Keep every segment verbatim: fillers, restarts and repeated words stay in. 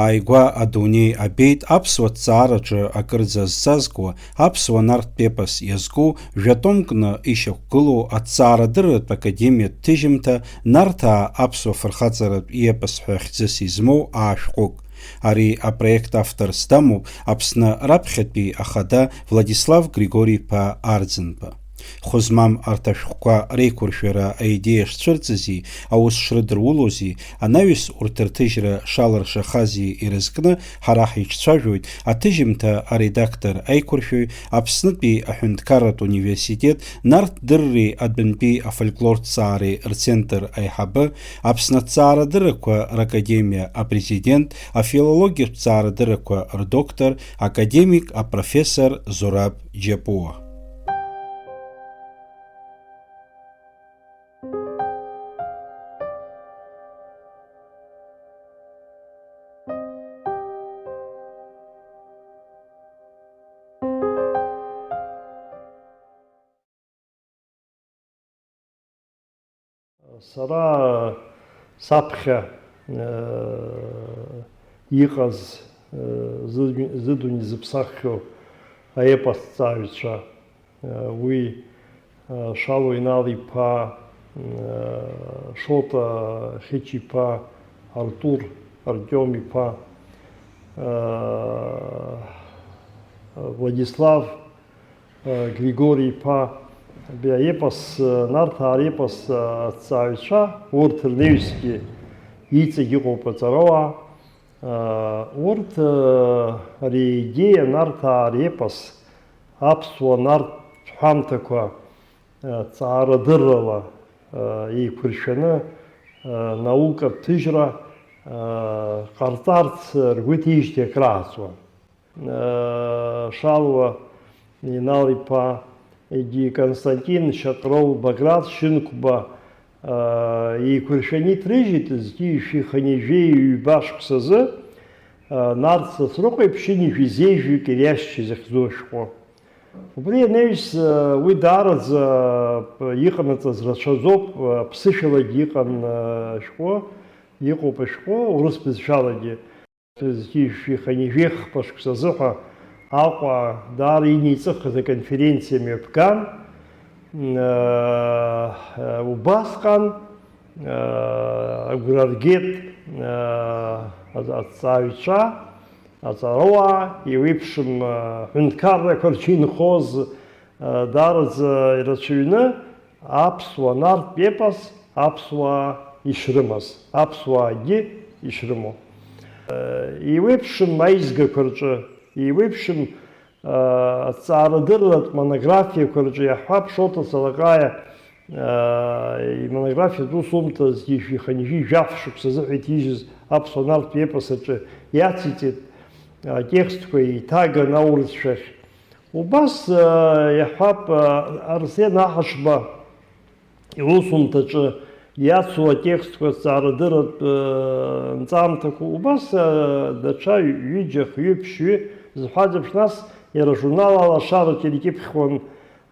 Ааигәа адунеи абеит аԥсуа ҭҵаараҿы акырӡа зҵазкуа, аԥсуа нарҭтә епос иазку, жәа-томкны ишьақәгылоу Аҭҵаарадырратә академиатә ҭыжьымҭа Нарҭаа аԥсуа фырхаҵаратә епос ҳәа хьӡыс измоу аа-шәҟәык. Ари апроект авторс дамоуп Аԥсны раԥхьатәи ахада Владислав Григори-иԥа Арӡынба. Хәы змам арҭ ашәҟәқәа реиқәыршәара аидеиа шцәырҵызи, аус шрыдырулози, анаҩс урҭ рҭыжьра шалыршахази ирызкны ҳара ҳиҿцәажәоит аҭыжьымҭа аредактор аиқәыршәаҩ, Аԥснытәи аҳәынҭқарратә университет Нарҭ дырреи адәынтәи афольклорҭҵаареи рцентр аиҳабы, Аԥсны аҭҵаарадыррақәа ракадемиа апрезидент, афилологиатә ҭҵаарадыррақәа рдоктор, академик, апрофессор Зураб Џьапуа. Сара саԥхьа, э, иҟаз, э, зыдун-, зыдунеи зыԥсаххьоу аепосҭҵааҩцәа, э, уи, э, Шало Инал-иԥа, э, Шоҭа Хьыча-иԥа, Артур Артиом-иԥа, э, Владислав Григори-иԥа, абри аепос, Нарҭаа репос аҭҵааҩцәа, урҭ рнаҩсгьы иҵегь иҟоуп аҵарауаа. Урҭ, ари аидеиа, Нарҭаа репос аԥсуа нарҭ ҳәамҭақәа ҭҵаарадыррала еиқәыршәаны, наукатә ҭыжьра ҟарҵарц ргәы иҭеижьҭеи акрааҵуан. Шалуа Инал-иԥа, егьи Константин Шьаҟрыл, Баграт Шьынқәба, еиқәыршәаны иҭрыжьит зқьи жәшәи хынҩажәи ҩба шықәсазы, Нарҭ Сасрыҟәеи ԥшьынҩажәи зеижәҩык ириашьцәа изыхьӡу ашәҟәы. Убри анаҩс, уи даараӡа иҟанаҵаз рацәаӡоуп, ԥсышәалагьы иҟан ашәҟәы, иҟоуп ашәҟәы, урыс бызшәалагьы. Зқьи жәшәи хынҩажәи хԥа шықәсазы ҳәа Аҟәа даара инеиҵыхыз аконференциа мҩаԥган. Убасҟан агәра ргеит аҭҵааҩцәа, аҵарауаа, еиуеиԥшым ҳәынҭқаррақәа рҿы инхоз, даараӡа ирацәаҩны, аԥсуа нарҭтә епос аԥсуаа ишрымаз, аԥсуаагьы ишрымоу. Еиуеиԥшым аизгақәа рҿы, еиуеиԥшым, а, аҭҵаарадырратә монографиақәа рҿы иаҳҳәап, Шоҭа Салаҟаиа, а, имонографиатә усумҭа зқьи жәшәи хынҩажәи жәаф шықәса азыҳәа иҭижьыз аԥсуа нарҭтә епос аҿы иациҵеит атекстқәа еиҭаган аурысшәахь. Убас, а, иаҳҳәап, а, Арсен Аҳашба иусумҭаҿы иацу атекстқәа, аҭҵаарадырратә, а, нҵамҭақәа, убас, а, даҽа ҩыџьа, хҩы, ԥшьҩы зҳәаз еиԥш, нас иара ажурнал Алашара иркьыԥхьуан,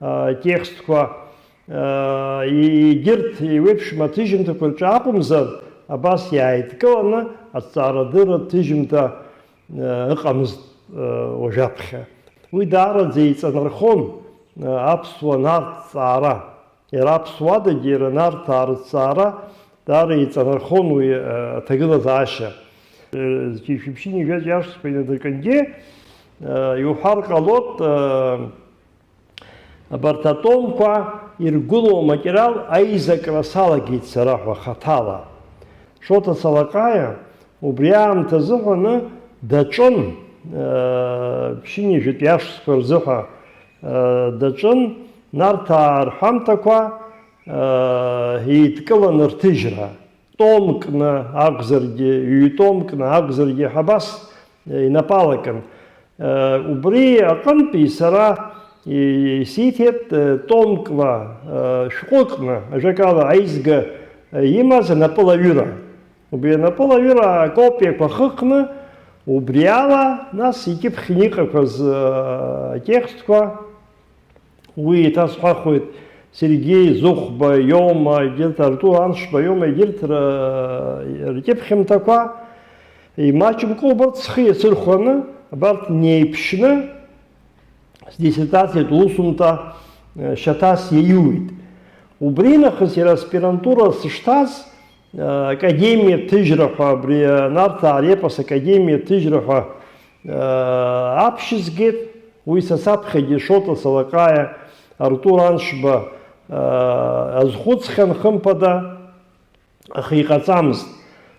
а, атекстқәа, а, и-, егьырҭ еиуеиԥшым аҭыжьымҭақәа рҿы акәымзар, абас иааидкыланы аҭҵаарадырратә ҭыжьымҭа ыҟамызт, уажәаԥхьа. Уи даараӡа еиҵанархон аԥсуа нарҭҵаара. Иара аԥсуадагьы, иара Нарҭаа рыҭҵаара даара еиҵанархон уи аҭагылазаашьа. Зқьи жәшәи ԥшьынҩажәи жәаф шықәсқәа инадыркынгьы, иуҳәар ҟалоит, Абарҭ атомқәа иргәылоу аматериал аизакра салагеит сара ҳәа хаҭала. Шоҭа Салаҟаиа убри аамҭазы ҳәаны даҿын, э, ԥшьынҩажәатәи ашықәсқәа рзыҳәа, э, даҿын, Нарҭаа рҳәамҭақәа, э, еидкыланы рҭыжьра. Томкны акәзаргьы, ҩ-томкны акәзаргьы ҳәа абас инапы алакын. Убри аҟынтәи сара исиҭеит томкла, шәҟәыкны, ажәакала, аизга имаз анапылаҩыра. Убри анапылаҩыра акопиақәа хыхны, убриала нас икьыԥхьны иҟақәаз атекстқәа Уи еиҭасҳәахуеит, Сергеи Зыхәба иоума, егьырҭ Артур Аншба иоума, егьырҭ р-, ркьыԥхьымҭақәа, Имаҷымкәа убарҭ схы иасырхәаны, абарҭ неиԥшьны, сдиссертациатә усумҭа, э, шьаҭас иаиуит. Убри нахыс иара аспирантура сышҭаз, э, академиа ҭыжьра ҳәа, абри, э, Нарҭаа репос академиа ҭыжьра ҳәа, э, аԥшьызгеит, уи са саԥхьагьы Шоҭа Салаҟаиа, Артур Аншба, э, азхәыцхьан, хымԥада, аха иҟаҵамызт.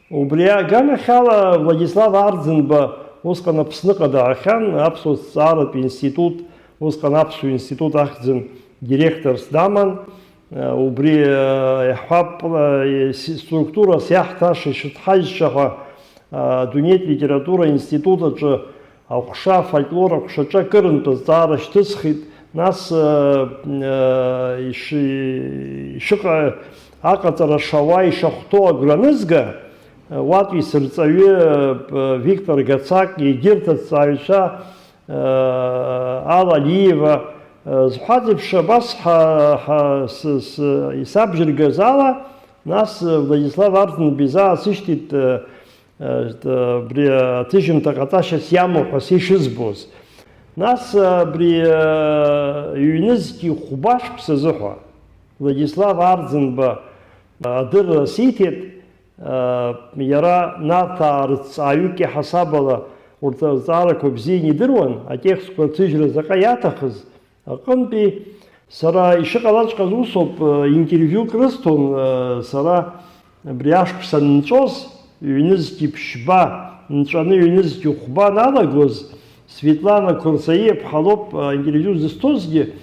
Убри аганахьала Владислав Арӡынба усҟан Аԥсныҟа даахьан, аԥсуа зҵааратә институт, усҟан аԥсуа институт ахьӡын директорс даман. Убри, иаҳҳәап, структурас иаҳҭаша ишыҭҳажьша ҳәа, адунеитә литература институт аҿы аҟәша, афольклор аҟәшаҿы акырынтә азҵаара шьҭысхит, нас, э, э, иши-, ишыҟа-, аҟаҵара шауа, ишахәҭоу агәра анызга, э, уатәи сырҵаҩы, э, Виктор Гацак, егьырҭ аҭҵааҩцәа, э, Алла Алиева, э, зҳәаз еиԥш, абас ҳа-, ҳа-, с-, с-, исабжьыргаз ала, нас, э, Владислав Арӡынба изаасышьҭит, э, Абри аҭыжьымҭа ҟаҵашьас иамоуп ҳәа са ишызбоз. Нас абри ҩнызқьи хәба шықәса азыҳәа Владислав Арӡынба адырра сиҭеит, иара Нарҭаа рыҭҵааҩык иаҳасабала урҭ рызҵаарақәа бзианы идыруан, атекстқәа рҭыжьра заҟа иаҭахыз, аҟынтәи сара ишыҟалаҵәҟьаз усоуп, э, интервиук рысҭон, э, сара абри ашықәс анынҵәоз, ҩнызқьи ԥшьба нҵәаны ҩнызқьи хәба аналагоз, Светлана Қәырсаиаԥҳа лоуп, э, интервиу зысҭозгьы,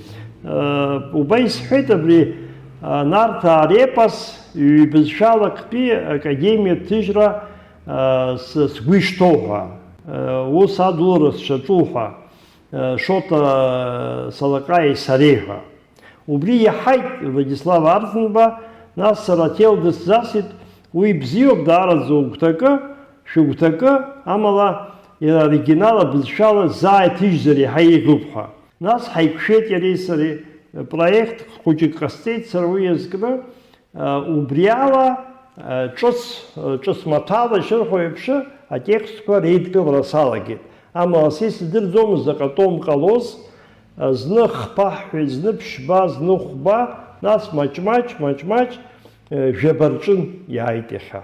э, убра исҳәеит абри, э, Нарҭаа репос ҩбызшәала актәи академиа ҭыжьра, э, с-, сгәы ишҭоу ҳәа, э, ус адулара сшаҿу ҳәа. Шоҭа Салаҟаиеи сареи ҳәа. Убри иаҳаит Владислав Арӡынба, нас сара аҭел дысзасит, уи бзиоуп даараӡа угәҭакы, шәыгәҭакы, амала иара оригинал абызшәала заа иҭыжьзар иаҳа еиӷьуп ҳәа. Нас ҳаиқәшәеит иареи сареи, проект хәыҷык ҟасҵеит сара уи иазкны, Убри ала, ҿыц, ҿыц маҭәала ишырҳәо еиԥш, атекстқәа реидкылара салагеит. Амала са исдырӡомызт заҟа том ҟалоз, зны хԥа ҳҳәеит, зны ԥшьба, зны хәба, нас маҷ-маҷ, маҷ-маҷ, жәаба рҿын иааит иахьа.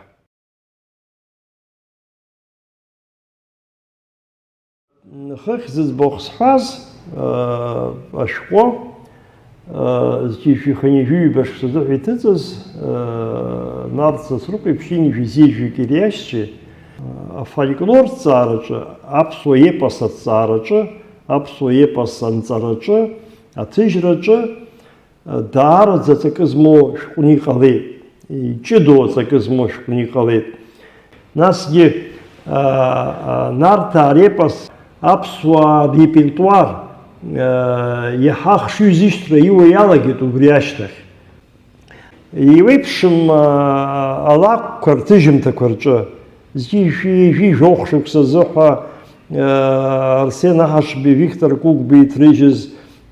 Хыхь зыӡбахә сҳәаз, ашәҟәы, зқьи жәшәи хынҩажәи ҩба шықәса азыҳәа иҭыҵыз, Нарҭ Сасрыҟәеи Ԥшьынҩажәи зежәҩык ириашьцәеи, афольклор ҭҵаараҿы, аԥсуа епос аҭҵаараҿы, аԥсуа епос анҵараҿы, аҭыжьраҿы, Даараӡа ҵакы змоу шәҟәны иҟалеит, иҷыдоу ҵакы змоу шәҟәны иҟалеит. Насгьы, аа, Нарҭаа репос аԥсуаа репертуар, аа, иаҳа ахшыҩзышьҭра иуа иалагеит убри ашьҭахь. Еиуеиԥшым, аа, алакәқәа рҭыжьымҭақәа рҿы, зқьи жәшәи жәохә шықәса азыҳәа, Арсен Аҳашбеи Виктор Кәыкәбеи иҭрыжьыз,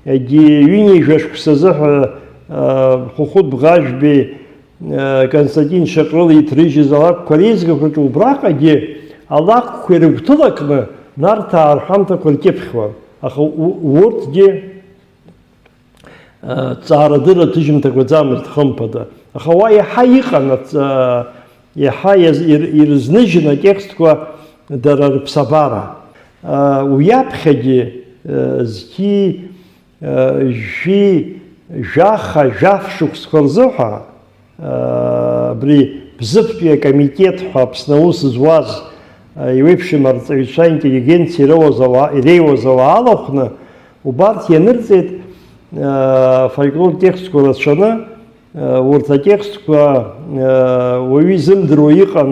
егьи ҩынҩажәа шықәса азыҳәа, Хәыхәыт Бӷажәбеи, Константин Шьаҟрылеи иҭрыжьыз алакәқәа реизгақәа рҿы убраҟагьы алакәқәа ирыгәҭылакны Нарҭаа рҳәамҭақәа ркьыԥхьуан. Аха у-, урҭгьы Ҵаарадырра ҭыжьымҭақәаӡамызт, хымԥада. Аха уа иаҳа иҟан, аҵ-, иаҳа иаз-, ир-, ирызныжьын атекстқәа дара рыԥсабара. Уи аԥхьагьы, зқьи, жәшәи, жәаха, жәаф шықәсқәа рзыҳәа, Абри Бзыԥтәи акомитет ҳәа Аԥсны аус зуаз, еиуеиԥшым арҵаҩцәа, интеллигенциа иреиуаз ауаа, иреиуаз ауаа алахәны, убарҭ ианырҵеит, фольклортә текстқәа рацәаны, урҭ атекстқәа уаҩы изымдыруа иҟан,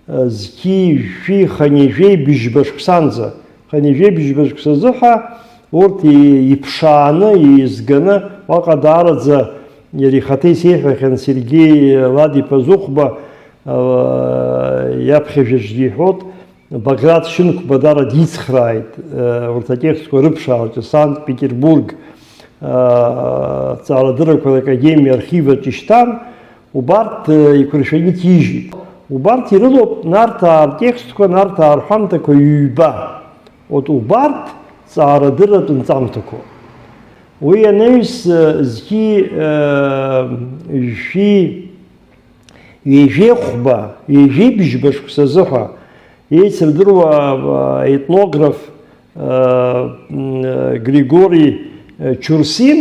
зқьи жәшәи хынҩажәеи быжьба шықәсанӡа, хынҩажәи быжьба шықәса азыҳәа урҭ и-, иԥшааны, еизганы, уаҟа даараӡа иара ихаҭа исеиҳәахьан Сергеи Ладиԥа Зыхәба, а, иаԥхьажәаҿгьы иҳәоит, Баграт Шьынқәба даара дицхрааит, а, урҭ атекстқәа рыԥшаалаҿы Санкт-Петербург, а, Ҭҵаарадыррақәа ракадемиа архив аҿы ишьҭан, Убарҭ, э, еиқәыршәаны иҭижьит. Убарҭ ирылоуп Нарҭаа ртекстқәа, Нарҭаа рҳәамҭақәа ҩба. От убарҭ ҵаарадырратә нҵамҭақәоуп. Уи анаҩс, э, зқьи, э, жәшәи ҩажәи хәба, ҩажәи бжьба шықәсазы ҳәа еицырдыруа, э, етнограф, э, м, э, Григори, э, Чурсин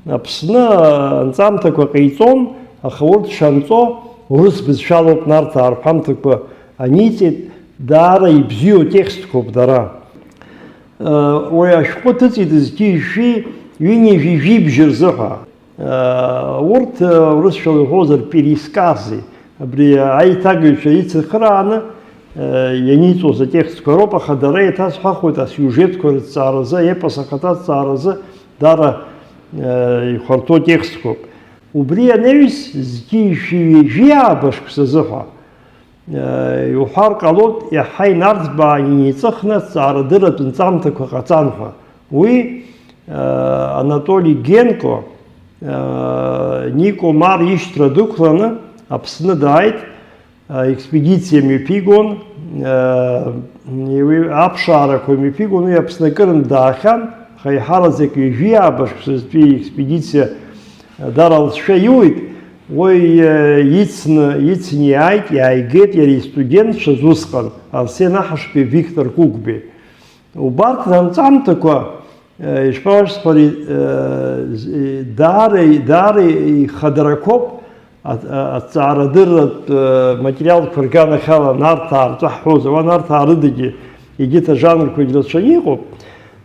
Аԥсны, э, анҵамҭақәа ҟаиҵон, аха урҭ шанҵо урыс бызшәалоуп Нарҭаа рҳәамҭақәа аниҵеит, даара ибзиоу текстқәоуп дара. Уи ашәҟәы ҭыҵит зқьи жәшәи ҩынҩажәи жәибжь рзы ҳәа. Урҭ, урысшәала иҳәозар, пересказы, абри аиҭагаҩцәа ицырхырааны ианиҵоз атекстқәа роуп, аха дара еиҭазҳәахуеит асиужетқәа рыҭҵааразы, аепос ахаҭа аҭҵааразы дара ихәарҭоу атекстқәоуп. Убри анаҩс, зқьи жәшәи ҩажәи ааба шықәсазы ҳәа, Иуҳәар ҟалоит, иаҳа инарӡбааны инеиҵыхны аҭҵаарадырратә нҵамҭақәа ҟаҵан ҳәа. Уи, Анатоли Генко, Нико Мар ишьҭра дықәланы Аԥсны дааит, експедициа мҩаԥигон, уи аԥшаарақәа мҩаԥигон, уи Аԥсны акырынтә даахьан, аха еиҳараӡак ҩажәи ааба шықәсазтәи аекспедициа Дара лҵшәа иуит, уи, э, ицны, ицны иааит, иааигеит иара истудентцәаз усҟан, Арсен Аҳашбеи, Виктор Кәыкәбеи. Убарҭ ранҵамҭақәа, э, ишԥауасҳәари, э, з-, э, даара, даара ихадарақәоуп, а-, а-, аҭҵаарадырратә, э, материалқәа рганахьала Нарҭаа рҿы ҳҳәозар, уа Нарҭаа рыдагьы егьырҭ ажанрқәагь рацәаны иҟоуп.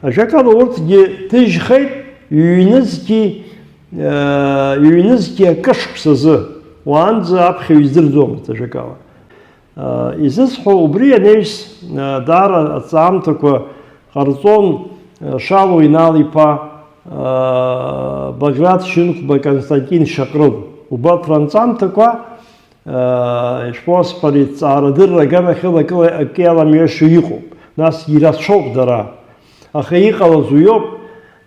Ажәакала, урҭгьы ҭыжьхеит, ҩнызқьи Ҩнызқьи акы шықәсазы, уаанӡа аԥхьаҩ издырӡомызт, ажәакала. Изысҳәо убри анаҩс, даара аҭҵаамҭақәа ҟарҵон Шало Инал-иԥа, Баграт Шьынқәба, Константин Шьаҟрыл. Убарҭ ранҵамҭақәа Ишԥасҳәари, ҭҵаарадырра аганахьала акы, акы иаламҩашьо иҟоуп, нас ирацәоуп дара. Аха иҟалаз уиоуп,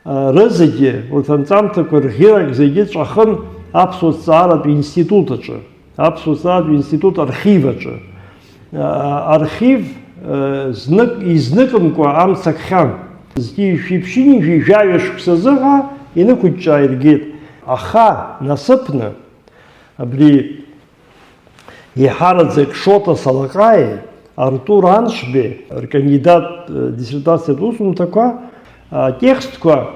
рызегьы, урҭ анҵамҭақәа рӷьырак зегьы ҵәахын Аԥсуа ҭҵааратә институт аҿы, Аԥсуа ҭҵааратә институт архив аҿы. Архив знык, изныкымкәа амца кхьан. Зқьи жәшәи ԥшьынҩажәи жәаҩа шықәсазы ҳәа инықәыҷҷаа иргеит. Аха насыԥны абри Еиҳараӡак Шоҭа Салаҟаиеи Артур Аншбеи ркандидат, э, диссертациатә усумҭақәа, атекстқәа,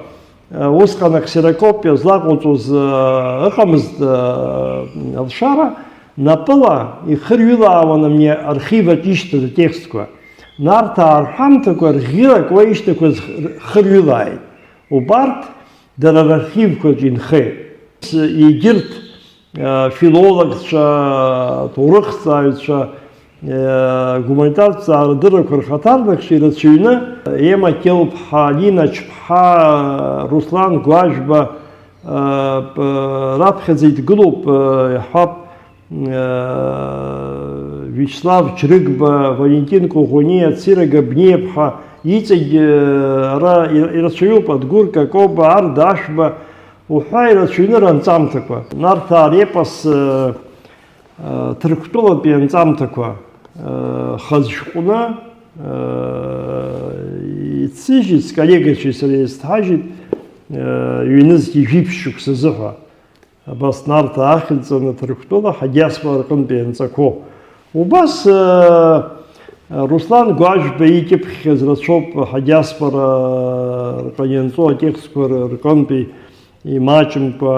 э, усҟан аксерокопиа злаҟоуҵоз, э, ыҟамызт, э, алшара, напыла ихырҩылаауан ами архиваҿ ишьҭаз атекстқәа. Нарҭаа рҳәамҭақәа рӷьырак уа ишьҭақәаз хырҩылааит. Убарҭ дара рархивқәаҿ инхеит. Егьырҭ филологцәа, ҭоурыхҭҵааҩцәа, гуманитартә ҭҵаарадыррақәа рхаҭарнакцәа ирацәаҩны, Ема Кьылԥҳа, Алина Чԥҳа, Руслан Гәажәба, раԥхьаӡа иҭгылоуп, иаҳҳәап, Виачеслав Чрыгба, Валентин Коӷониа, Цира Габниаԥҳа, иҵегь ара ирацәаҩуп, Адгәыр Какоба, Арда Ашәба, уҳәа ирацәаҩны ранҵамҭақәа, Нарҭаа репос, э, э, Ҭырқәтәылатәи анҵамҭақәа, э, хаз шәҟәны, э, иццыжьит, сколлегацәеи сареи еицҭҳажьит, э, ҩнызқьи жәиԥшь шықәсазы ҳәа. Абас Нарҭаа ахьӡҵаны Ҭырқәтәыла ҳадиаспора рҟынтәи ианҵақәоу. Убас, э, Руслан Гәажәба икьыԥхьхьаз рацәоуп ҳадиаспора рҟны ианҵоу атекстқәа рҟынтәи имаҷымкәа.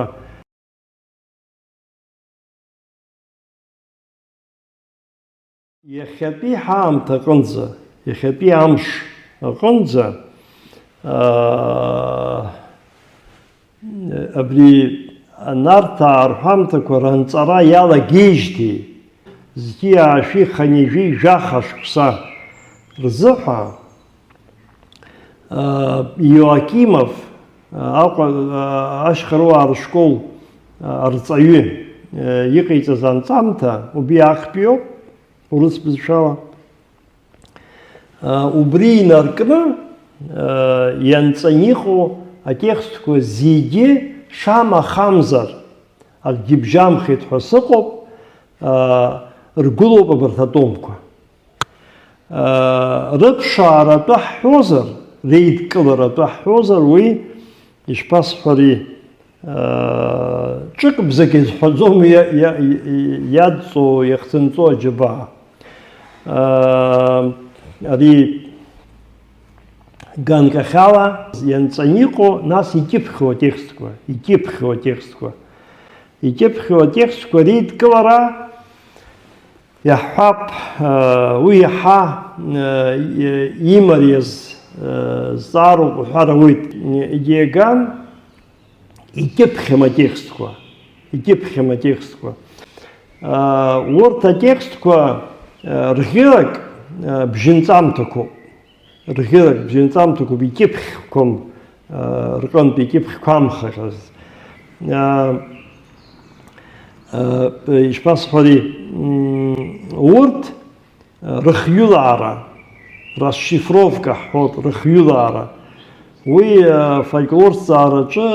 Иахьатәи ҳаамҭа аҟынӡа, иахьатәи амш аҟынӡа, аа, абри Нарҭаа рҳәамҭақәа ранҵара иалагеижьҭеи, зқьи аашәи хынҩажәи жәаха шықәса рзыҳәа, Иоакимов, Аҟәа, ашьхаруаа рышкол арҵаҩы иҟаиҵаз анҵамҭа убри актәиоуп, урыс бызшәала. Убри инаркны ианҵаны иҟоу атекстқәа зегьы шамахамзар, акгьы бжьамхеит ҳәа сыҟоуп, аа, ргәылоуп абарҭ атомқәа. Рыԥшааратәы ҳҳәозар, реидкыларатәы ҳҳәозар, уи, ишԥасҳәари, ҿык-бзак изҳәаӡом иа-, иа-, иадҵо, иахҭынҵо аџьабаа. Ари ганкахьала ианҵаны иҟоу, нас икьыԥхьу атекстқәа, икьыԥхьу атекстқәа. Икьыԥхьу атекстқәа реидкылара иаҳҳәап, уи иаҳа имариаз зҵаароуп уҳәар ауеит. Егьи аган икьыԥхьым атекстқәа, икьыԥхьым атекстқәа. Урҭ атекстқәа рӷьырак бжьынҵамҭақәоуп. Рӷьырак бжьынҵамҭақәоуп, икьыԥхьқәам, рҟынтә икьыԥхьқәамхахьаз. Ишԥасҳәари, урҭ рыхҩылаара, расшифровка ҳҳәоит, рыхҩылаара. Уи фольклорҭҵаараҿы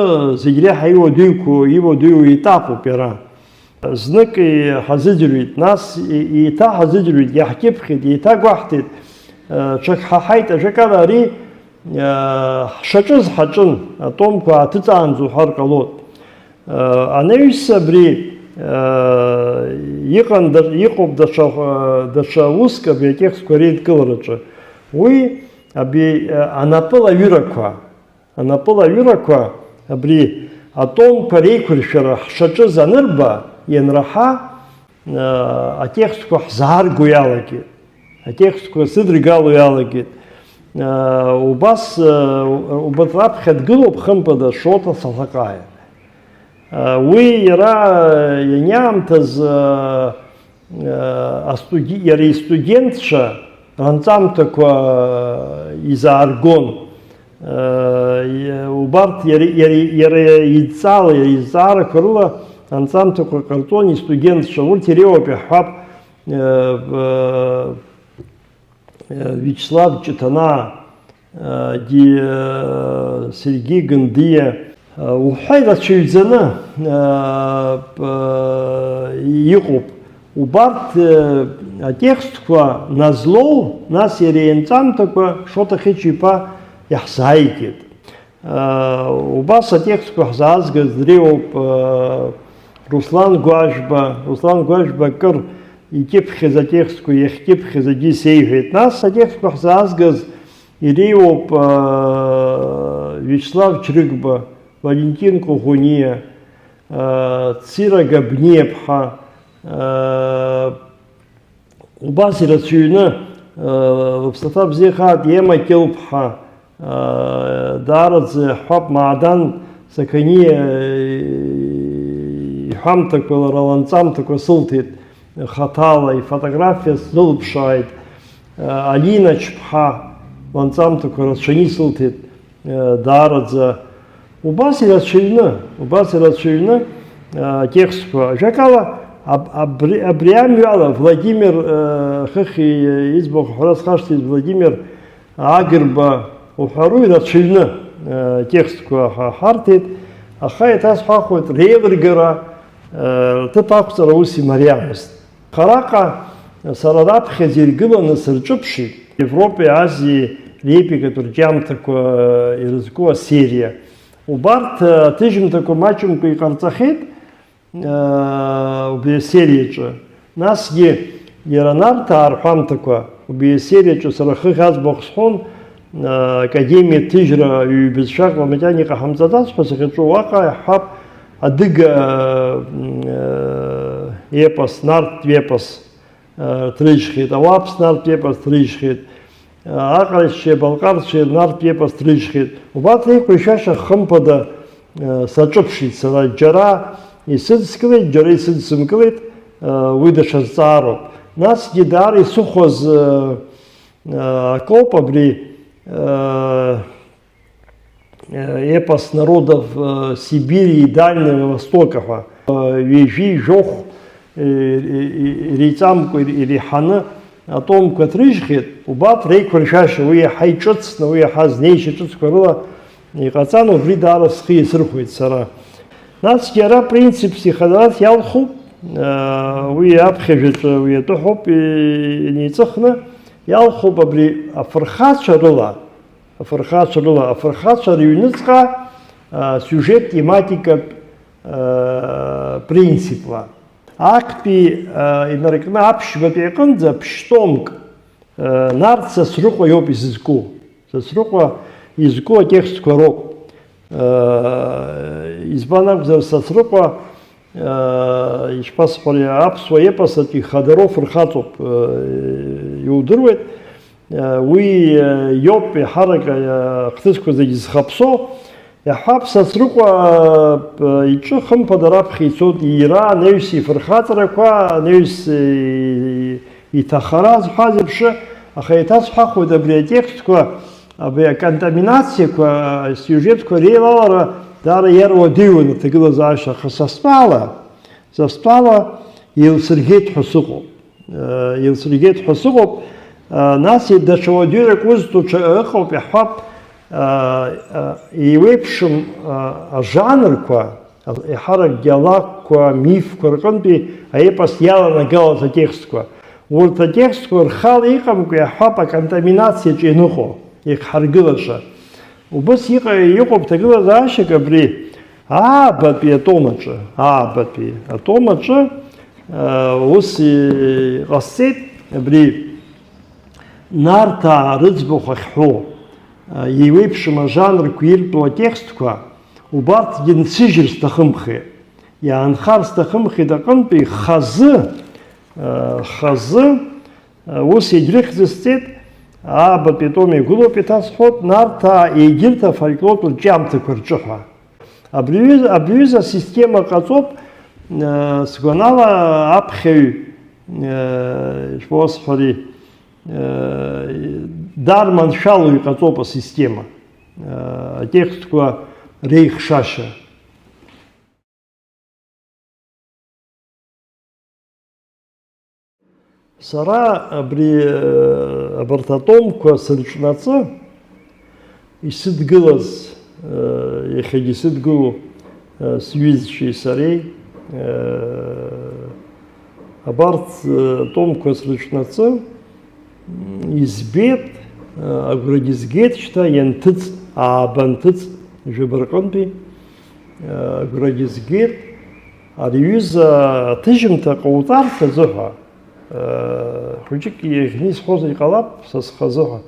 зегь реиҳа иуадаҩқәоу, иуадаҩу етапуп иара. Знык иҳазыӡырҩит, нас еиҭаҳазыӡырҩит, иаҳкьыԥхьит, еиҭагәаҳҭеит, ҽак ҳаҳаит, ажәакала, ари ҳшаҿыз ҳаҿын, атомқәа ааҭыҵаанӡа уҳәар ҟалоит. Анаҩс абри иҟан, иҟоуп даҽа, даҽа уск абри атекстқәа реидкылараҿы. Уи абри анапылаҩырақәа, Анапылаҩырақәа абри атомқәа реиқәыршәара ҳшаҿыз анырба, ианраҳа, атекстқәа ҳзаарго иалагеит, атекстқәа сыдыргало иалагеит. Убас, убарҭ раԥхьа дгылоуп, хымԥада, Шоҭа Салаҟаиа. Уи иара ианиаамҭаз, астуди-, иара истудентцәа ранҵамҭақәа изааргон. Убарҭ иара, иара, иара идҵала, иара изҵаарақәа рыла анҵамҭақәа ҟарҵон истудентцәа. Урҭ иреиуоуп иаҳҳәап, Виачеслав Ҷыҭанаа, ди-, Сергеи Гындиа, уҳәа ирацәаҩӡаны иҟоуп. Убарҭ атекстқәа назлоу, нас иара ианҵамҭақәа Шоҭа Хьыча-иԥа иаҳзааигеит. Убас атекстқәа ҳзаазгаз дреиуоуп Руслан Гәажәба. Руслан Гәажәба акыр икьыԥхьыз атекстқәа иахькьыԥхьыз аӡәы исеиҳәеит. Нас атекстқәа ҳзаазгаз иреиуоуп Виачеслав Чрыгба, Валентин Кухуниа, Цира Габниаԥҳа, Убас ирацәаҩны, лыԥсаҭа бзиахааит, Ема Кьылԥҳа, даараӡа иаҳҳәап, Маадан Сақаниа иҳәамҭақәа, лара ланҵамҭақәа сылҭеит хаҭала, ифотографиа сзылԥшааит, Алина Чԥҳа ланҵамҭақәа рацәаны исылҭеит. Даараӡа убас ирацәаҩны, убас ирацәаҩны атекстқәа. Ажәакала, аб-, абри, абри амҩала Владимир, хыхь иӡбахә ҳәара схашҭит, Владимир Агрба уҳәару ирацәаҩны атекстқәа ҳа-, ҳарҭеит, аха еиҭасҳәахуеит, реилыргара, рҭыԥ ақәҵара ус имариамызт. Араҟа сара раԥхьаӡа иргыланы сырҿыԥшит Европеи Азиеи реепикатә рҿиамҭақәа ирызку асериа. Убарҭ аҭыжьымҭақәа маҷымкәа иҟарҵахьеит, аа, убри асериаҿы. Насгьы иара Нарҭаа рҳәамҭақәа убри асериаҿы сара хыхь аӡбахә сҳәон, аа, академиа ҭыжьра ҩбызшәак макьана иҟаҳамҵаӡац ҳәа сахьаҿу уаҟа иаҳҳәап, адыга, мм, епос, нарҭтә епос, ҭрыжьхьеит, ауаԥс нарҭтә епос ҭрыжьхьеит, аҟарачцәеи абалҟарцәеи нарҭтә епос ҭрыжьхьеит. Убарҭ реиқәыршәашьа хымԥада саҿыԥшит сара. Џьара исыдскылеит, џьара исыдсымкылеит, уи даҽа зҵаароуп. Насгьы даара исыхәаз акоуп абри, эпос народов, э, Сибири и Дальнего Востока ҳәа, э, ҩажәи жәохә, э, э, э, иреиҵамкәа иреиҳаны атомқәа ҭрыжьхьеит, убарҭ реиқәыршәашьа, уи иаҳа иҿыцны, уи иаҳа знеишьа ҿыцқәа рыла иҟаҵан, убри даара схы иасырхәеит сара. Насгьы ара принципс ихадарас иалхуп, Уи аԥхьажәаҿы уи атәы ҳәоуп инеиҵыхны, иалхуп абри афырхацәа рыла, афырхацәа рыла, афырхацәа рыҩныҵҟа, а, сиужет тематикатә, а, принципла. Актәи, а, инаркны аԥшьбатәи аҟынӡа ԥшь-томк, а, Нарҭ Сасрыҟәа иоуп изызку. Сасрыҟәа изку атекстқәа роуп. Избан акәзар, Сасрыҟәа, ишԥасҳәари, аԥсуа епос аҿы ихадароу фырхаҵоуп, иудыруеит. Уи иоуп еиҳарак ахҭысқәа зегьы зхаԥсоу. Иаҳҳәап, Сасрыҟәа иҿы хымԥада раԥхьа ицоит иира, анаҩс ифырхаҵарақәа, анаҩс иҭахара зҳәаз еиԥш, аха еиҭасҳәахуеит абри атекстқәа, Абри аконтаминациақәа, асиужетқәа реилалара даара иаруадаҩуан аҭагылазаашьа, аха са стәала, са стәала еилсыргеит ҳәа сыҟоуп. Еилсыргеит ҳәа сыҟоуп. Нас даҽа уадаҩрак узҭо ҽа ыҟоуп, иаҳҳәап, еиуеиԥшым ажанрқәа, Еиҳаракгьы алакәқәа, амифқәа рҟынтәи аепос иаланагалаз атекстқәа. Урҭ атекстқәа рхала иҟамкәа иаҳҳәап аконтаминациаҿы ианыҟоу, иахьҳаргылаша. Убыс иҟа-, иҟоуп ҭагылазаашьак абри аабатәи атом аҿы, аабатәи атом аҿы, э, ус иҟасҵеит, абри Нарҭаа рыӡбахә ахьҳәо, э, еиуеиԥшым ажанрқәа иртәу атекстқәа, Убарҭгьы нсыжьыр сҭахымхеит, иаанхар сҭахымхеит аҟынтәи хазы, э, хазы, э, ус егьрыхьӡысҵеит, аабатәи атом иагәылоуп, иҭасҳәоит, Нарҭаа егьырҭ афольклортә рҿиамҭақәа рҿы ҳәа. Абри ҩыза, абри ҩыза асистема ҟаҵоуп, э, сгәанала, аԥхьаҩ, э, ишԥасҳәари, э, дарманшәало иҟаҵоуп асистема, э, атекстқәа реихшашьа. Сара абри, э, абарҭ атомқәа сырҿнаҵы, исыдгылаз, э, иахьагьы исыдгылоу, э, сҩызцәеи сареи, э, абарҭ, э, атомқәа срыҿнаҵы, м, избеит, э, агәрагьы згеит шьҭа ианҭыҵ, ааба анҭыҵ, жәаба рҟынтәи, э, агәрагьы згеит, ари аҩыза аҭыжьымҭа ҟауҵарц азыҳәа, э, хәыҷык иаӷьны исҳәозар иҟалап, са схазы ҳәа.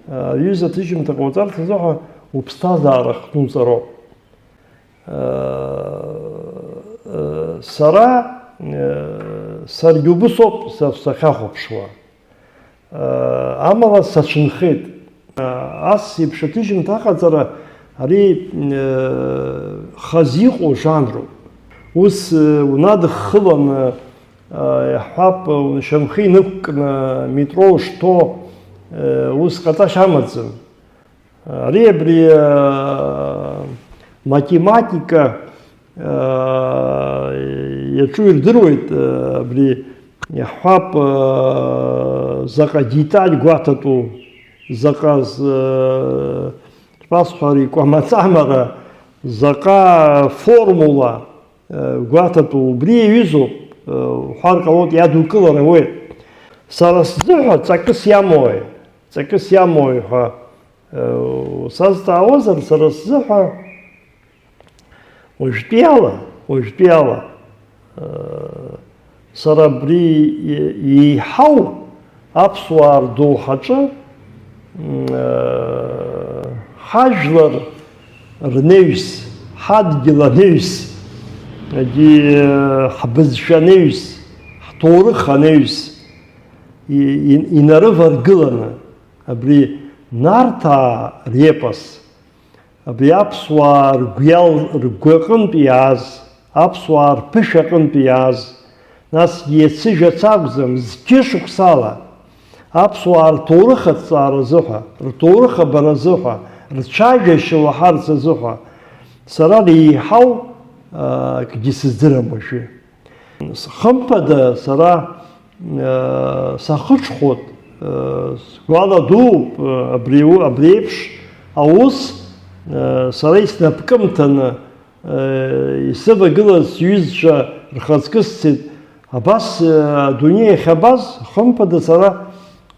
Аҩыза аҭыжьымҭа ҟауҵарц азыҳәа уԥсҭазаара хҭуҵароуп. Сара, саргьы убыс ауп са сахьахәаԥшуа. Амала сацәынхеит. Ас еиԥш аҭыжьымҭа аҟаҵара ари хазы иҟоу жанруп. Ус унадыххыланы, иаҳҳәап, шьамхы инықәкны аметро ушҭоу, ус ҟаҵашьа амаӡам. Ари абри, а, математика, а, иаҿу ирдыруеит, а, абри иаҳҳәап, а, заҟа деталь гәаҭатәу, заҟа з-, а, шԥасҳәари, кәамаҵамара, заҟа формула, а, гәаҭатәу, убри иаҩызоуп, а, уҳәар ҟалоит, иадукылар ауеит. Сара сзыҳәа ҵакыс иамои, ҵакыс иамои ҳәа Сазҵаауазар, сара сзыҳәа уажәтәиала, уажәтәиала, сара абри еиҳау аԥсуаа рдоуҳаҿы, ҳажәлар рнаҩс, ҳадгьыл анаҩс, егьи ҳбызшәа анаҩс, ҳҭоурых анаҩс инарываргыланы, Абри Нарҭаа репос, абри аԥсуаа ргәиал, ргәы аҟынтә иааз, аԥсуаа рԥышәа аҟынтә иааз, насгьы иацы жәац акәӡам, зқьышықәсала аԥсуаа рҭоурых аҭҵааразы ҳәа, рҭоурых абаразы ҳәа, рцәажәашьа уаҳарц азы ҳәа, сара реиҳау, а, акгьы сыздырам уажәы. Хымԥада, сара, э, сахыҽхәоит, э, сгәаладууп, э, абри у-, абри еиԥш аус, э, сара иснапкымҭаны, Исывагылаз сҩызцәа рхаҵкы сцеит. Абас, адунеи ахьабаз, хымԥада, сара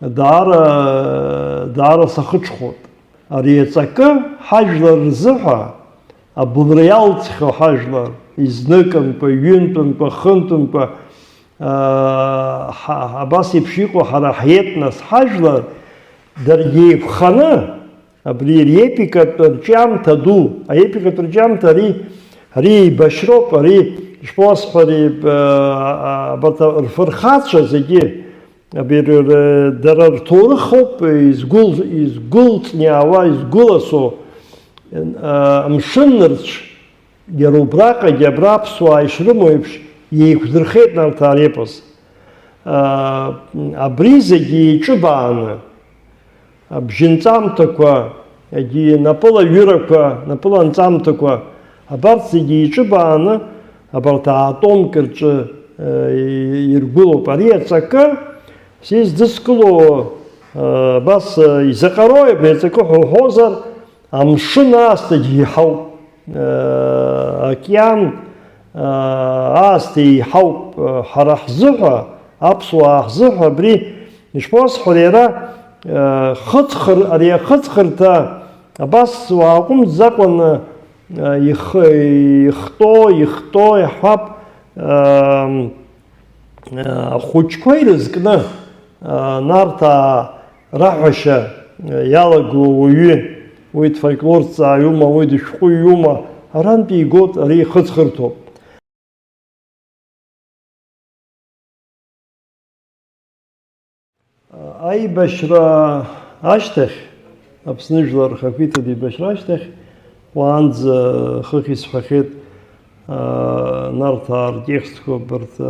даара, даара сахыҽхәоит. Ари аҵакы ҳажәлар рзыҳәа, абылра иалҵхьоу ҳажәлар, изныкымкәа, ҩынтәымкәа, хынтәымкәа, аа, ҳа-, абас еиԥш иҟоу ҳара ҳетнос ҳажәлар, даргьы еиқәханы, абри аепикатә рҿиамҭа ду, аепикатә рҿиамҭа ари, ари еибашьроуп, ари, ишԥасҳәари, а, а, абарҭ рфырхацәа зегьы, абри р-, р-, дара рҭоурых ауп изгәыл-, изгәылҵны иаауа, изгәыласо, а, амшын нырцә, иара убраҟагьы абра аԥсуаа ишрымоу еиԥш, еиқәдырхеит Нарҭаа репос. А, абри зегьы еиҿыбааны, абжьынҵамҭақәа, егьи напыла ҩырақәа, напыла нҵамҭақәа, абарҭ зегьы еиҿыбааны, абарҭ аатомк рҿы, э, иргәылоуп. Ари аҵакы сиздыскыло, э, абас, э, изаҟарои абри аҵакы ҳәа уҳәозар, амшын аасҭагьы иҳауп, э, океан, э, аасҭа иҳауп, э, ҳара ҳзыҳәа, аԥсуаа ҳзыҳәа абри Ишԥасҳәари, иара, э, хыҵхыр-, ари ахыҵхырҭа абас уааҟәымҵӡакәаны, э, ихы-, ихтәо, ихтәо, иаҳҳәап, э, э, ахәыҷқәа ирызкны, э, Нарҭаа раҳәашьа, э, иалаго ауаҩы, уи дфольклорҭҵааҩума, уи дышәҟәыҩҩума, арантәи игоит, ари ихыҵхырҭоуп. Аибашьра ашьҭахь, Аԥсны жәлар рхақәиҭтә еибашьра ашьҭахь, уаанӡа хыхь исҳәахьеит, аа, Нарҭаа ртекстқәа абарҭ, аа,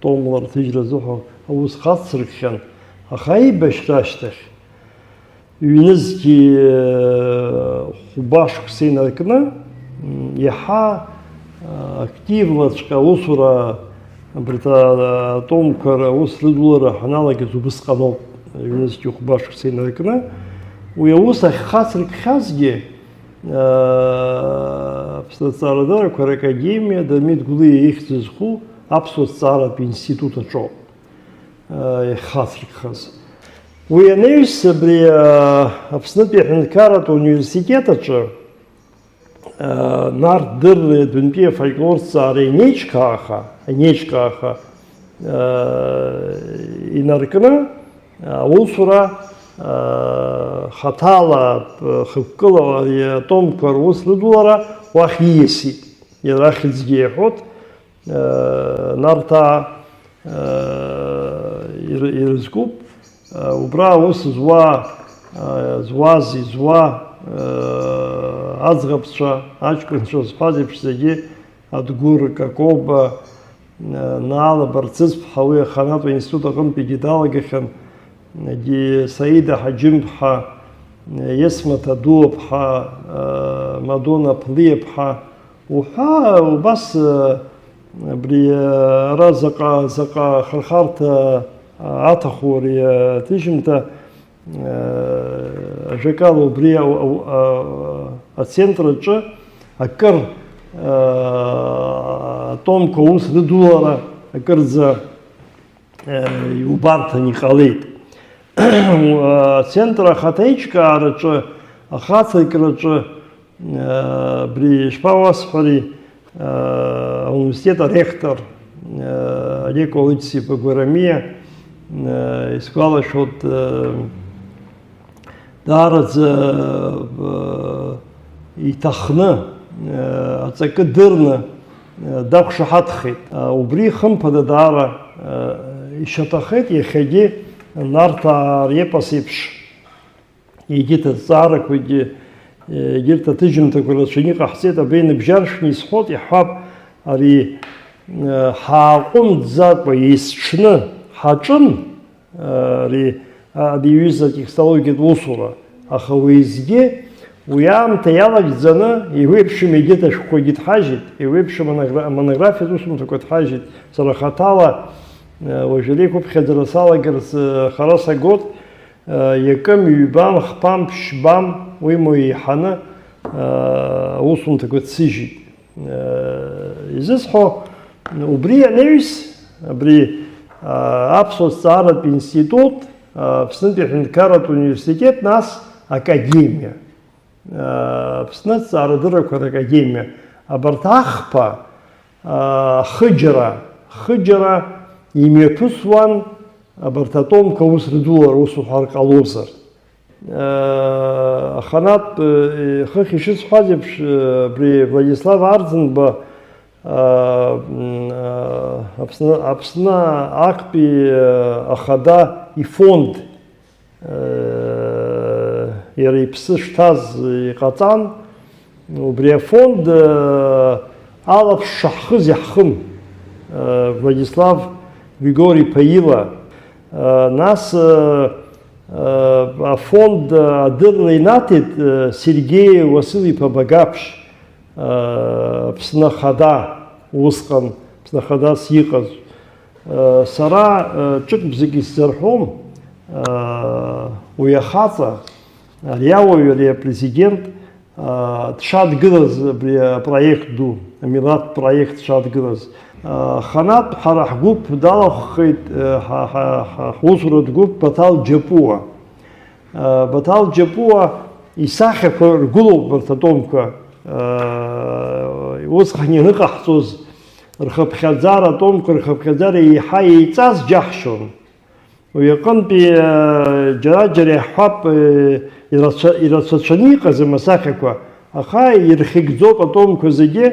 томла рҭыжьра азыҳәа аус хацыркхьан, аха аибашьра ашьҭахь, Ҩнызқьи, э, хәба шықәса инаркны, м, иаҳа, э, активлаҵәҟьа аусура абарҭ, а, атомқәа рус рыдулара ҳаналагаз убысҟаноуп, ҩнызқьи хәба шықәса инаркны. Уи аус ахьхацыркхьазгьы, э, Аԥсны аҭҵаарадыррақәа ракадемиа Дырмит Гәлиа ихьӡ зху аԥсуа ҭҵааратә институт аҿоуп. Иахьхацыркхаз. Уи анаҩс, абри, а, Аԥснытәи аҳәынҭқарратә университет аҿы, а, Нарҭ Дырреи адәынтәи афольклорҭҵаареи анеиҿкааха, анеиҿкааха, а, инаркны, аусура, а, хаҭала, а, хықәкыла ари атомқәа рус рыдулара уахь ииасит. Иара ахьӡгьы иаҳәоит, Нарҭаа, ир-, ирызкуп, убра аус зуа, зуаз, изуа, аӡӷабцәа, аҷкәынцәа зҳәаз еиԥш зегьы, Адгәыр Какоба, Наала Барцыцԥҳа, уи аханатә институт аҟынтәигьы далагахьан, Егьи Саида Ҳаџьымԥҳа, Есма Ҭадуаԥҳа, Мадона Ԥлиаԥҳа уҳәа, убас, абри, ара заҟа, заҟа хырхарҭа аҭаху ари аҭыжьымҭа, ажәакала, убри ау-, ау-, а-, ацентр аҿы акыр, атомқәа аус рыдулара акырӡа Э, иубарҭан иҟалеит. Ацентр ахаҭа аиҿкаараҿы, ахацыркраҿы, э, абри ишԥауасҳәари, э, ауниверситет аректор, э, Олег Колычиԥа Гәарамиа, э, исгәалашәоит, э, Даараӡа, э, иҭахны, э, аҵакы дырны, э, дақәшаҳаҭхеит. Э, убри, хымԥада, даара, э, ишьаҭахеит. Иахьагьы Нарҭаа репос еиԥш, егьырҭ азҵаарақәагьы, э, егьырҭ аҭыжьымҭақәа рацәаны иҟаҳҵеит. Абри ныбжьаршәны исҳәоит, иаҳҳәап, ари, э, ҳааҟәымҵӡакәа есҽны ҳаҿын. Ари, ари иҩыза атекстологиатә усура, аха уеизгьы уи аамҭа иалагӡаны еиуеиԥшым егьырҭ ашәҟәқәагьы ҭҳажьит, еиуеиԥшым амоногра-, амонографиатә усумҭақәа ҭҳажьит. Сара хаҭала, э, уажәы ари ақәыԥхьаӡара салагарц, э, хара сагоит, э, иакым, ҩбам, хԥам, ԥшьбам, уимоу еиҳаны, аусумҭақәа ҭсыжьит. Изысҳәо, убри анаҩс, абри аԥсуа зҵааратә институт, Аԥснытәи аҳәынҭқарратә университет, нас академиа, Аԥсны азҵаарадыррақәа ракадемиа, абарҭ ахԥа, ахыџьара, хыџьара имҩаԥысуан абарҭ атомқәа аус рыдулара, ус уҳәар ҟалозар. Аханатә хыхь ишысҳәаз еиԥш, абри Владислав Арӡынба Аԥсны, Аԥсны актәи ахада ифонд, иара иԥсы шҭаз иҟаҵан, убри афонд алаԥш шаҳхыз иаҳхын, Владислав Григори-иԥа ила. Нас афонд адырра инаҭеит Сергеи Уасил-иԥа Багаԥшь, Аԥсны Ахада, усҟан Аԥсны Ахадас иҟаз. Сара ҿык-бзык исзарҳәом уи ахаҵа, ари ауаҩ, ари апрезидент дшадгылаз абри апроект ду, амилаҭтә проект дшадгылаз. Аханатә ҳара ҳгәыԥ далахәхеит, ҳа, ҳа, ҳа, ҳусуратә гәыԥ Баҭал Џьапуа. Баҭал Џьапуа исахьақәа ргәылоуп абарҭ атомқәа. Усҟан ианыҟаҳҵоз рхыԥхьаӡара, атомқәа рхыԥхьаӡара еиҳа еиҵаз џьаҳшьон. Уи аҟынтәи џьара-џьара иаҳҳәап, ирацәа-, ирацәацәаны иҟаӡам асахьақәа, аха ирхьыгӡоуп атомқәа зегьы,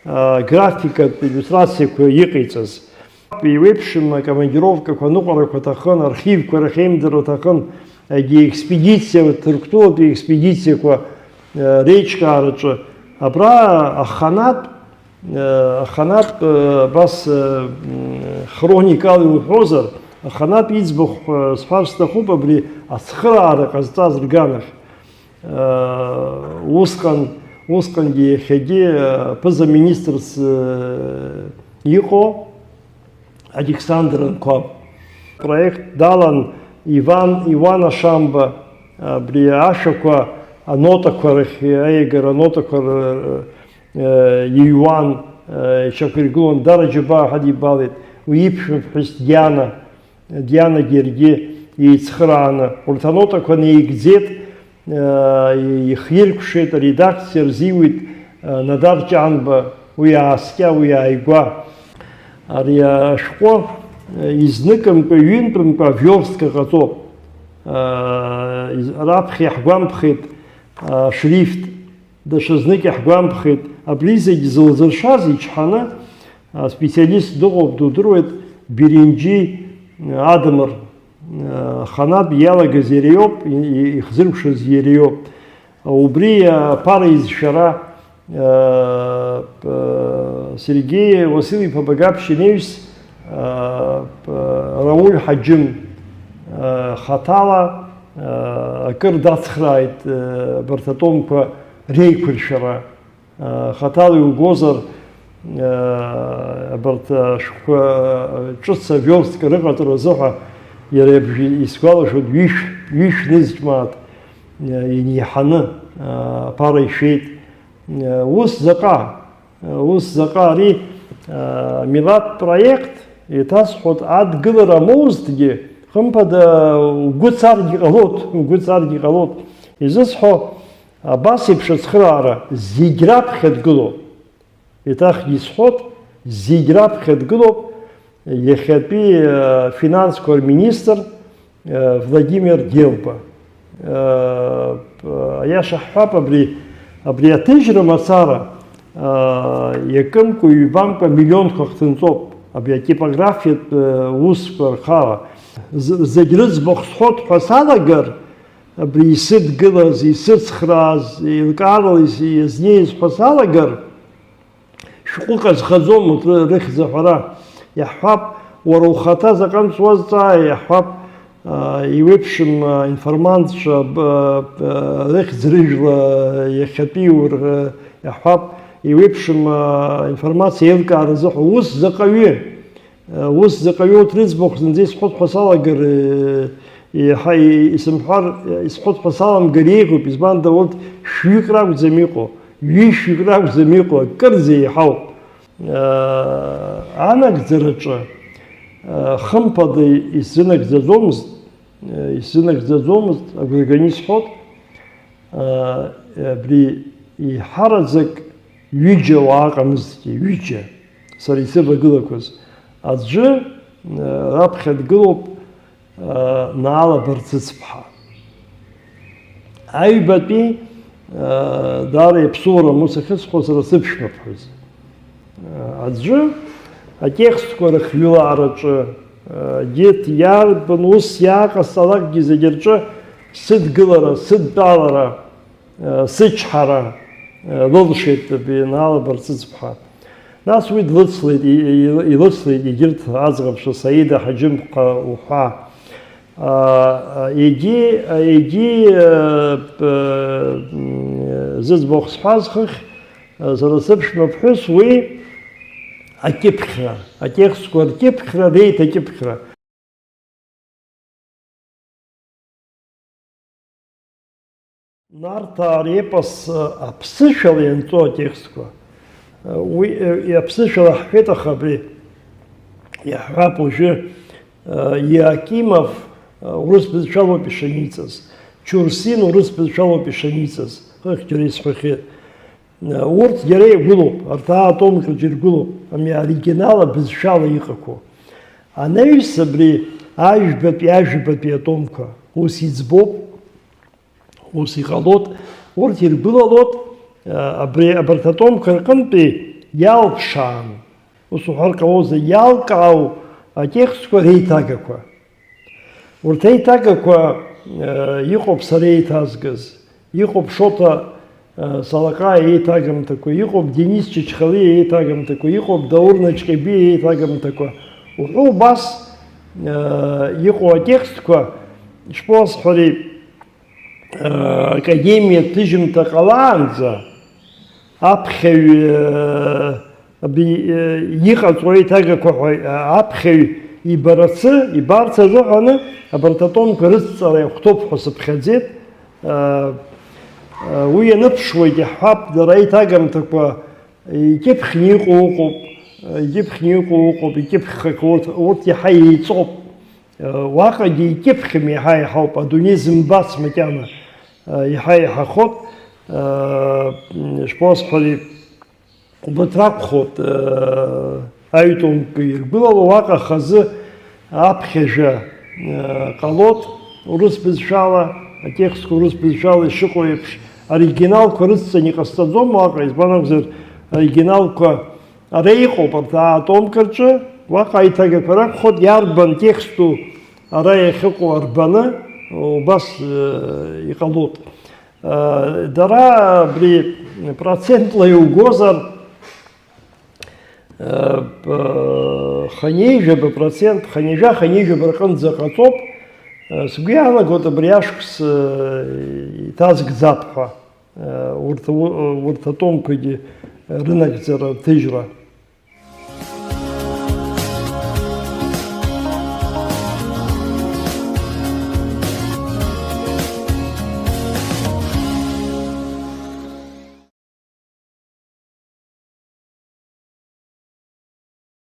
графикатә иллиустрациақәа иҟаиҵаз. Еиуеиԥшым акомандировкақәа, аныҟәарақәа аҭахын, архивқәа рахьеимдыруа аҭахын, егьи експедициа, Ҭырқәтәылатәи експедициақәа, э, реиҿкаараҿы. Абра аханатә, э, аханатә, э, абас, э, м, хроникала иуҳәозар, аханатә иӡбахә, э, сҳәар сҭахуп, абри ацхыраара ҟазҵаз рганахь. Усҟан, усҟангьы иахьагьы аԥыза-министрс иҟоу Александр Анқәаб. Апроект далан Иван, Иуан Ашамба, абри ашәақәа, анотақәа рахь, аиагара анотақәа р-, р-, иҩуан, иҽақәиргылон, Дара Џьабаа ҳадибалеит, уи иԥшәмаԥҳәыс Диана, Дианагьы иаргьы еицхырааны, урҭ анотақәа неигӡеит, ихиркәшеит, аредакциа рзиуит, Надар Ҷанба, уи ааскьа, уи ааигәа. Ари ашәҟәы изныкымкәа, ҩынтәымкәа авиорстка ҟаҵоуп. Раԥхьа иаҳгәамԥхеит ашрифт. Даҽазнык иаҳгәамԥхеит, абри зегь зылзыршаз ичҳаны, аспециалист дыҟоуп, дудыруеит, Беренџьи Адамыр, аханатә иалагаз иара иоуп, и-, и-, ихзыркәшаз иара иоуп. Убри аԥара изшәара, Сергеи Уасил-иԥа Багаԥшь инаҩс, Рауль Ҳаџьым, хаҭала, акыр дацхрааит, абарҭ атомқәа реиқәыршәара, хаҭала иугозар, абарҭ ашәҟәқәа ҿыц авиорстка рыҟаҵаразы ҳәа иара ибжьы исгәалашәоит, ҩышә, ҩышә нызқь мааҭ инеиҳаны аԥара ишәеит. Ус заҟа, ус заҟа ари, милаҭтә проект, еиҭасҳәоит, адгылара амоузҭгьы, хымԥада, угәы царгьы ҟалоит, угәы царгьы ҟалоит. Изысҳәо, абас еиԥш ацхыраара зегь раԥхьа дгылоуп. Еиҭахгьы исҳәоит, зегь раԥхьа дгылоуп иахьатәи, э, финансқәа рминистр, э, Владимир Делба. Э, п-, аиаша ҳҳәап, абри, абри аҭыжьра мацара, э, иакымкәа, ҩбамкәа миллионқәа хҭынҵоуп, абри атипографиатә, э, усқәа рхала. З-, зегь рыӡбахә сҳәоит ҳәа салагар, абри исыдгылаз, исыцхрааз, еилкаарала ис-, иазнеиз ҳәа салагар, шәҟәык азхаӡом урҭ ры-, рыхьӡ аҳәара. Иаҳҳәап, уара ухаҭа заҟантә суазҵаа, иаҳҳәап, аа, иуеиԥшым, аа, информантцәа б-, б-, рыхьӡ-рыжәла иахьатәиу р-, иаҳҳәап, иуеиԥшым, аа, информациа еилкааразы ҳәа. Ус заҟаҩы, ус заҟаҩы урҭ рыӡбахә зынӡа исҳәоит ҳәа салагар, э, Еиҳа исымҳәар, исҳәоит ҳәа саламгар еиӷьуп, избанда урҭ шәҩык ракәӡам иҟоу, ҩышәҩык ракәӡам иҟоу, акырӡа еиҳауп. Анагӡараҿы, хымԥада, исзынагӡаӡомызт, исзынагӡаӡомызт, агәра ганы исҳәот, абри еиҳараӡак ҩыџьа уаа ыҟамызҭгьы, ҩыџьа, сара исывагылақәаз. Аӡәы, раԥхьа дгылоуп, Наала Барцыцԥҳа. Аҩбатәи, даара иаԥсуарам ус ахьысҳәо, сара сыԥшәмаԥҳәыс. Аӡәы атекстқәа рыхҩылаараҿы, егьырҭ иарбан ус иааҟасҵалакгьы зегьы рҿы сыдгылара, сыдтәалара, сычҳара лылшеит Наала Барцыцԥҳа. Нас уи длыцлеит, и-, и-, илыцлеит егьырҭ аӡӷабцәа, Саида Ҳаџьымҟа уҳәа. Егьи, егьи, зыӡбахә сҳәаз хыхь, сара сыԥшәмаԥҳәыс уи акьыԥхьра, атекстқәа ркьыԥхьра, реиҭакьыԥхьра. Нарҭаа репос аԥсышәала ианҵоу атекстқәа, уи аԥсышәала ҳҳәеит, аха абри иаҳҳәап уажәы, Иоакимов урыс бызшәалоуп ишаниҵаз, Чурсин урыс бызшәалоуп ишаниҵаз, хыхь џьара исҳәахьеит. Урҭ џьара иргәылоуп, арҭ аатомқәа џьара иргәылоуп, ами аоригинал абызшәала иҟақәоу. Анаҩс абри ажәбатәи, ажәабатәи атомқәа ус иӡбоуп, ус иҟалоит, урҭ иргәылалоит, абри абарҭ атомқәа рҟынтәи иалԥшаан, ус уҳәар ҟалозар, иалкаау атекстқәа реиҭагақәа. Урҭ аиҭагақәа, э, иҟоуп сара еиҭазгаз, иҟоуп Шоҭа, э, Салаҟаиа иеиҭагамҭақәа, иҟоуп Денис Чачхалиа иеиҭагамҭақәа, иҟоуп Даур Наҷҟьебиа иеиҭагамҭақәа. Уҳәа убас, э, иҟоу атекстқәа, ишԥасҳәари, э, академиа ҭыжьымҭа ҟалаанӡа, аԥхьаҩ, э, аби, э, иҟаҵоу аиҭагақәа ҳәа, э, аԥхьаҩ ибарацы, ибарц азыҳәаны абарҭ атомқәа рыцҵара иахәҭоуп ҳәа сыԥхьаӡеит. Э, э, уи ианыԥшуагь иаҳҳәап, дара аиҭагамҭақәа икьыԥхьны иҟоу ыҟоуп, икьыԥхьны иҟоу ыҟоуп, икьыԥхьхақәа урҭ, урҭ иаҳа еиҵоуп. Э, уаҟагьы икьыԥхьым иаҳа-иаҳауп, адунеи зымбац макьана, э, иаҳа-иаҳахоит, э, м, ишԥасҳәари, убарҭ ракәхоит, э, аҩ-томқәа иргәылало, уаҟа хазы аԥхьажәа, э, ҟалоит, урыс бызшәала, атекстқәа урыс бызшәала ишыҟоу еиԥш, оригиналқәа рыцҵаны иҟасҵаӡом уаҟа, избан акәзар, оригиналқәа ара иҟоуп, арҭ аатомқәа рҿы, уаҟа аиҭагақәа ракәхоит, иарбан тексту ара иахьыҟоу арбаны, убас, э, иҟалоит. Э, дара абри процентла иугозар, э, п-, хынҩажәаба процент, хынҩажәа, хынҩажәаба рҟынӡа ҟаҵоуп, э, сгәы иаанагоит абри ашықәс, э, иҭазгӡап ҳәа. Урҭ, урҭ атомқәагьы рынагӡара, рҭыжьра.